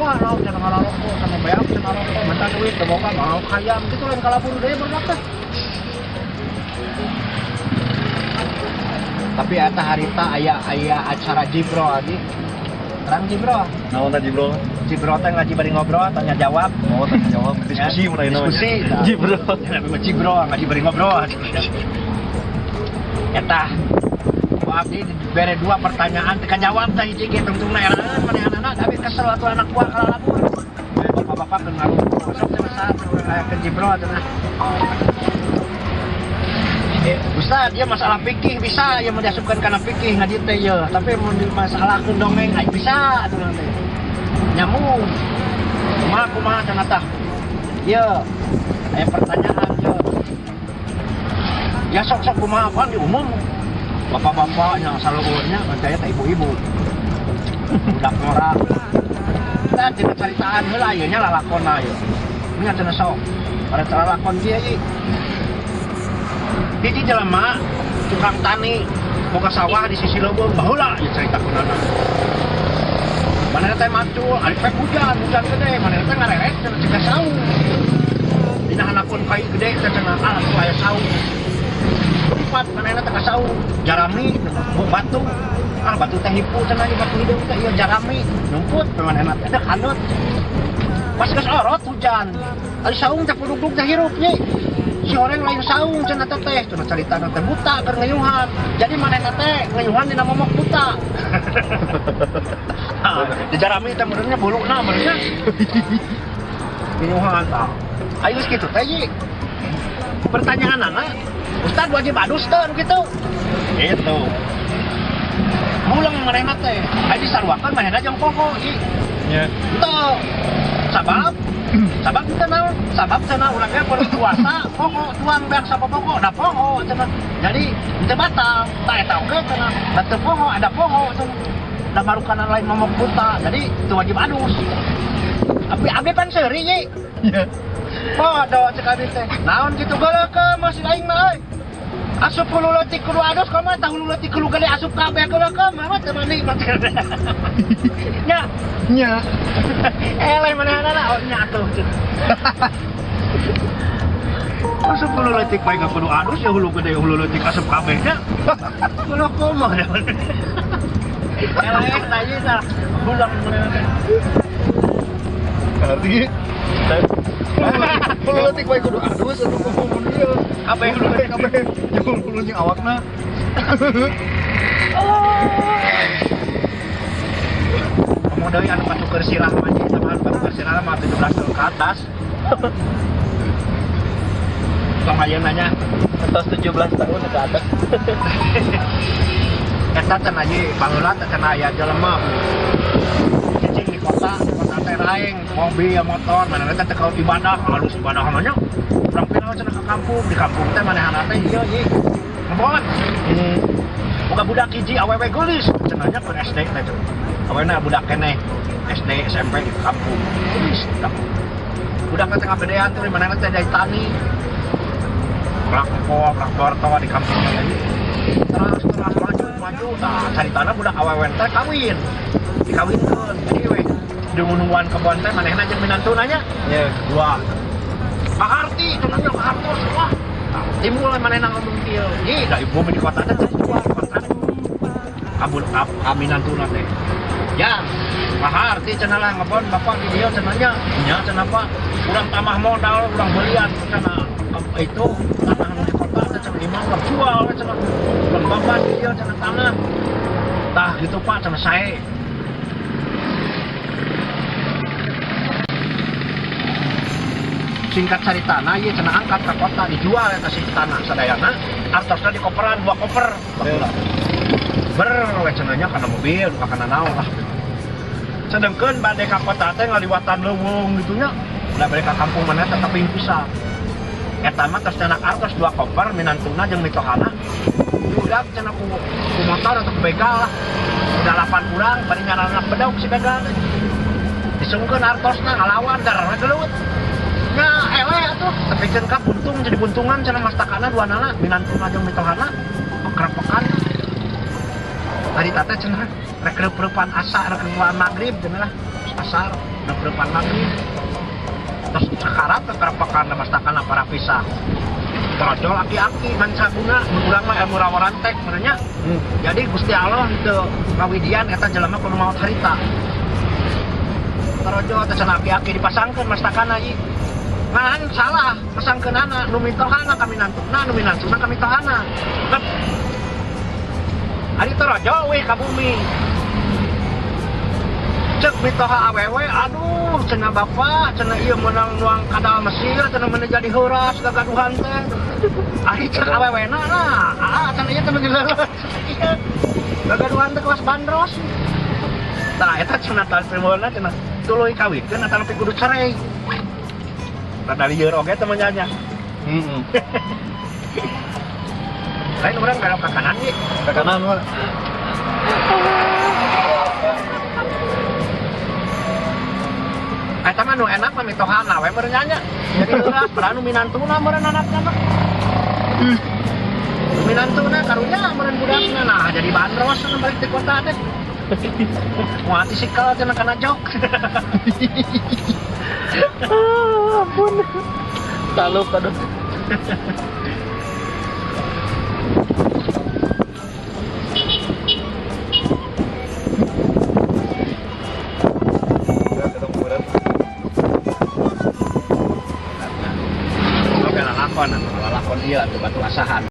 Wah, naon cenah ngarokok sama beak cenah rokok, minta duit teu boga mau hayam kitu lain kalabur deui barudak teh. Tapi eta harita aya aya acara Jibro adi. Terang Jibro. Naon tah Jibro? Jibro teh ngaji bari ngobrol, tanya jawab. Oh, tanya jawab, diskusi Ya, mun ayeuna. diskusi. Jibro. Ya, tapi mah Jibro ngaji bari ngobrol. Eta ku abdi dibere dua pertanyaan teu kajawab teh hiji ge tungtungna eraeun manehanana tapi kesel atuh anak buah kalalabur. Bapak-bapak keur ngarumpul sok cenah saat aya ke Jibro cenah. Ustaz, dia masalah fikih bisa, ya mau diasupkan karena fikih ngaji teh ya. Tapi mau dimasalahkeun dongeng, ai bisa atuh nanti. Nyambung. Kumaha kumaha cenah tah. Ye, aya pertanyaan ye. Ya sok-sok kumaha pan di umum. Bapak-bapak yang saluhurnya percaya teh ibu-ibu. Budak ngora. Kita cenah caritaan heula ieu nya lalakonna ieu. Nya cenah sok. Pada lalakon kieu ieu. Hiji jelema tukang tani boga sawah di sisi leuweung baheula ieu carita kunana. Manehna teh macul, ari pek hujan, hujan gede, manehna teh ngareret cenah cegah saung. Dina handapeun kai gede teh cenah ah tuh aya saung. Empat manehna teh ka saung, jarami batu. Ah batu teh hipu cenah ieu batu hideung teh ieu jarami, nyumput manehna teh dek hanut. Pas geus orot hujan, ari saung teh pudugdug teh hirup nya. Si orang lain saung cenah teh teh cenah carita teh buta keur ngayuhan. Jadi manehna teh ngayuhan dina momok buta. Di jarami teh meureunnya buluna meureunnya. Ngayuhan tah. Ayo geus kitu teh ye. Pertanyaanana, Ustad wajib adus teu nu kitu? Gitu. Mulang manehna teh. Aya disaruakeun manehna jeung poho ieu. Nya. Teu. Sabab sabab teu naon? Sabab cenah urang ge puasa poho tuang beak sapopoko da poho cenah. Jadi teu batal. Tah eta oge cenah. Da teu poho ada poho cenah. Da marukana lain momok buta. Jadi teu wajib adus. Tapi abdi pan seuri ye. Nya. Podo cek abdi teh. Naon kitu geuleukeun masih aing mah euy. Asup hulu leutik kudu adus kumaha tah hulu leutik hulu gede asup kabeh geuleukeun mah teu mandi. Nya. Nya. Eleh manehanana oh nya atuh. Asup hulu leutik bae kudu adus ya hulu gede hulu leutik asup kabeh nya. Kudu kumaha. Eleh tah ieu tah bulang manehanana. Arti hulu leutik bae kudu adus atuh kumaha mun ieu. Kabeh hulu leutik kabeh jeung hulu jeung awakna. Ngomong deui anu patuker sirah mah jeung tambahan patuker sirah mah 17 tahun ke atas. Tong ayeuna nya atas 17 tahun ke atas. Eta cenah ieu baheula teh cenah aya jelema. Cicing di kota, kota teh raeng, mobil, motor, manehna teh teu ibadah, halus ibadah mah nya. Urang pindah cenah ke kampung, di kampung teh manehna teh ieu ieu. Ngebot. Boga budak hiji awewe geulis, cenah nya keur SD teh cenah. Awena budak keneh SD SMP di kampung. Geulis budak. Budak teh ngagedean tuh manehna teh dari tani. Rak bortoa di kampung teh. Terus terus maju maju tah caritana budak awewe teh kawin. Dikawinkeun. Jadi we diunuan kebon teh manehna jeung minantuna nya. Nya. Dua. Kaharti cenah nya kahartos wah. Tah timbul manehna ngomong kieu. Ih, da ibu di kota teh geus jual kontrak. Kabul kaminantuna teh. Ya, kaharti cenah lah ngebon bapak di dieu cenah nya. Nya cenah Pak, urang tambah modal, urang belian cenah itu tanah nu di kota teh cenah imah urang jual cenah. Urang babas di dieu cenah tanah. Tah gitu Pak cenah sae. Singkat carita na ieu cenah angkat ka kota dijual eta si tanah sadayana artosna di koperan 2 koper. Baheula. Ber we cenah nya kana mobil kana naon lah. Sedengkeun bade ka kota teh ngaliwatan leuweung gitu nya. Udah bade ka kampung mana teh teping pisan. Eta mah tos cenah artos 2 koper minantuna jeung mitohana. Diudag cenah ku motor atau ku begal lah. Udah 8 urang bari nyaranak bedog si begal teh. Disungkeun artosna ngalawan darah gelut. Nya eleh atuh tepikeun ka buntung jadi buntungan cenah mastakana dua nana minantuna jeung mitohana kerepekan. Tadi tata cenah rek reup-reupan asa rek reupan magrib cenah lah. Asar depan lagi. Terus sekarat kekerepekan mastakana para pisah. Torojol aki-aki mansaguna mun urang mah ilmu rawarantek sebenarnya. Jadi Gusti Allah itu ngawidian eta jelema kudu maot harita. Torojol teh cenah aki-aki dipasangkeun mastakana ieu. Ngan salah pasangkeunana nu mitohana ka minantuna nu minantuna ka mitohana. Tep. Ari torojol weh ka bumi. Cek mitoha awewe aduh cenah bapak cenah ieu meunang nuang kadal Mesir cenah meun jadi heuras gagaduhan teh. Ari cek awewena lah, cenah ieu teh meun leuleus. Ieu gagaduhan teh kelas bandros. Tah eta cenah tah cenah tuluy kawinkeun atawa nepi kudu cerai. Rada lieur oge teh nya. Heeh. Lain urang belok ke kanan ye. Ke kanan mah. Eta mah nu enak mah mitohana we meureun nya. Jadi heuras padahal nu minantuna meureun anakna mah. Nu minantuna karunya meureun budakna nah jadi bandros nu balik di kota teh. Moal tisikal cenah kana jok. Ampun. Taluk aduh. Udah ketemu berat. Oke, lalakon, lalakon ieu atuh batu asahan.